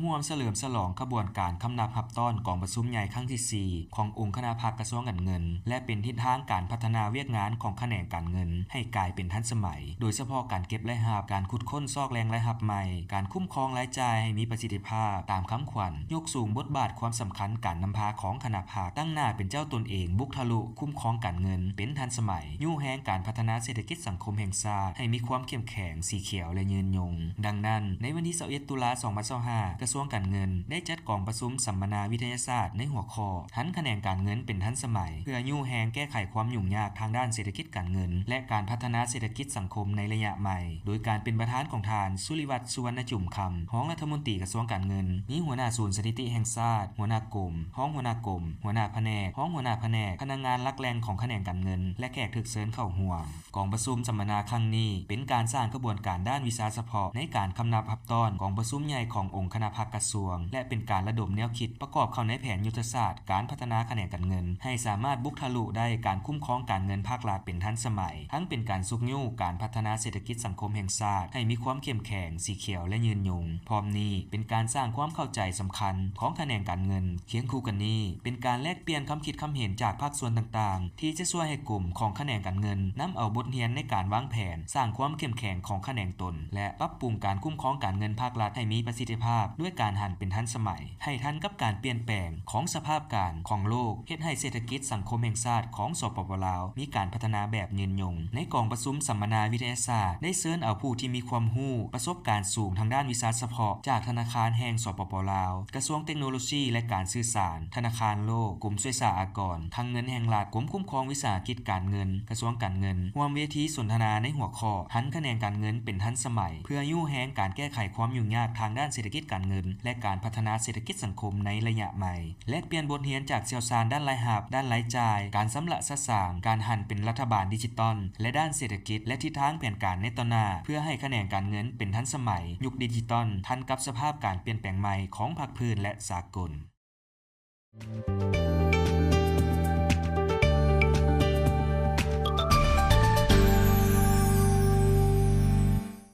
ຮ່ວມສະເຫຼີມສະຫຼອງຂະບວນການຄຳນັບຮັບຕ້ອນກອງປະຊຸມໃຫຍ່ຄັ້ງທີສີ່ ຂອງອົງຄະນະພັກກະຊວງການເງິນ ແລະ ເປັນທິດທາງການພັດທະນາວຽກງານຂອງຂະແໜງການເງິນໃຫ້ກາຍເປັນທັນສະໄໝ, ໂດຍສະເພາະການເກັບລາຍຮັບ, ການຂຸດຄົ້ນຊອກແຫຼ່ງລາຍຮັບໃໝ່, ການຄຸ້ມຄອງລາຍຈ່າຍໃຫ້ມີປະສິດທິພາບຕາມຄຳຂວັນ, ຍົກສູງບົດບາດຄວາມສຳຄັນການນຳພາຂອງຄະນະພັກ, ຕັ້ງໜ້າເປັນເຈົ້າຕົນເອງ, ບຸກທະລຸຄຸ້ມຄອງການເງິນເປັນທັນສະໄໝ, ຍູ້ແຮງການພັດທະນາເສດຖະກິດສັງຄົມແຫ່ງຊາດໃຫ້ມີຄວາມເຂັ້ມແຂງ, ສີຂຽວ ແລະ ຍືນຍົງ. ດັ່ງນັ້ນ, ໃນວັນທີຊາວເອັດ ຕຸລາ ສອງພັນຊາວຫ້າ ກະຊວງການເງິນໄດ້ຈັດກອງປະຊຸມສຳມະນາວິທະຍາສາດໃນຫົວຂໍ້ ຫັນຂະແໜງການເງິນເປັນທັນສະໄໝ ເພື່ອຍູ້ແຮງແກ້ໄຂຄວາມຫຍຸ້ງຍາກທາງດ້ານເສດຖະກິດການເງິນ ແລະ ການພັດທະນາເສດຖະກິດສັງຄົມໃນໄລຍະໃໝ່, ໂດຍການເປັນປະທານຂອງທ່ານ ສຸລິວັດ ສຸວັນນະຈຸມຄຳ ຮອງລັດຖະມົນຕີກະຊວງການເງິນ, ມີຫົວໜ້າສູນສະຖິຕິແຫ່ງຊາດ, ຫົວໜ້າກົມ, ຮອງຫົວໜ້າກົມ, ຫົວໜ້າພະແນກ, ຮອງຫົວໜ້າພະແນກ, ພະນັກງານຫຼັກແຫຼ່ງຂອງຂະແໜງການເງິນ ແລະ ແຂກຖືກເຊີນເຂົ້າຮ່ວມ. ກອງປະຊຸມສຳມະນາຄັ້ງນີ້ ເປັນການສ້າງຂະບວນການດ້ານວິຊາສະເພາະໃນການຄຳນັບຮັບຕ້ອນກອງປະຊຸມໃຫຍ່ຂອງອົງຄະນະພັກກະຊວງ ແລະ ເປັນການລະດົມແນວຄິດປະກອບເຂົ້າໃນແຜນຍຸດທະສາດການພັດທະນາຂະແໜງການເງິນ ໃຫ້ສາມາດບຸກທະລຸໄດ້ການຄຸ້ມຄອງການເງິນພາກລັດເປັນທັນສະໄໝ, ທັງເປັນການຊຸກຍູ້ການພັດທະນາເສດຖະກິດສັງຄົມແຫ່ງຊາດໃຫ້ມີຄວາມເຂັ້ມແຂງ, ສີຂຽວ ແລະ ຍືນຍົງ. ພ້ອມນີ້ ເປັນການສ້າງຄວາມເຂົ້າໃຈສຳຄັນຂອງຂະແໜງການເງິນ. ຄຽງຄູ່ກັນນີ້ ເປັນການແລກປ່ຽນຄຳຄິດຄຳເຫັນຈາກພາກສ່ວນຕ່າງໆ ທີ່ຈະຊ່ວຍໃຫ້ກຸ່ມຂອງຂະແໜງການເງິນນຳເອົາບົດຮຽນໃນການວາງແຜນ, ສ້າງຄວາມເຂັ້ມແຂງຂອງຂະແໜງຕົນ ແລະ ປັບປຸງການຄຸ້ມຄອງການເງິນພາກລັດໃຫ້ມີປະສິດທິພາບ ດ້ວຍການຫັນເປັນທັນສະໄໝ ໃຫ້ທັນກັບການປ່ຽນແປງຂອງສະພາບການຂອງໂລກ, ເຮັດໃຫ້ເສດຖະກິດສັງຄົມແຫ່ງຊາດຂອງ ສປປ ລາວ ມີການພັດທະນາແບບຍືນຍົງ. ໃນກອງປະຊຸມສຳມະນາວິທະຍາສາດ ໄດ້ເຊີນເອົາຜູ້ທີ່ມີຄວາມຮູ້, ປະສົບການສູງທາງດ້ານວິຊາສະເພາະຈາກທະນາຄານແຫ່ງ ສປປ ລາວ, ກະຊວງເຕັກໂນໂລຊີ ແລະ ການສື່ສານ, ທະນາຄານໂລກ, ກົມສ່ວຍສາອາກອນ, ຄັງເງິນແຫ່ງລັດ, ກົມຄຸ້ມຄອງວິສາຫະກິດການເງິນ, ກະຊວງການເງິນ ຮ່ວມເວທີສົນທະນາໃນຫົວຂໍ້ ຫັນຂະແໜງການເງິນເປັນທັນສະໄໝ ເພື່ອຍູ້ແຮງການແກ້ໄຂຄວາມຫຍຸ້ງຍາກທາງດ້ານເສດຖະກິດການເງິນ ແລະ ການພັດທະນາເສດຖະກິດສັງຄົມໃນໄລຍະໃໝ່. ແລກປ່ຽນບົດຮຽນຈາກຊ່ຽວຊານດ້ານລາຍຮັບ, ດ້ານລາຍຈ່າຍ, ການຊຳລະສະສາງ, ການຫັນເປັນລັດຖະບານດິຈິຕອນ ແລະ ດ້ານເສດຖະກິດ ແລະ ທິດທາງແຜນການໃນຕໍ່ໜ້າ ເພື່ອໃຫ້ຂະແໜງການເງິນເປັນທັນສະໄໝ, ຍຸກດິຈິຕອນ, ທັນກັບສະພາບການປ່ຽນແປງໃໝ່ຂອງພາກພື້ນ ແລະ ສາກົນ.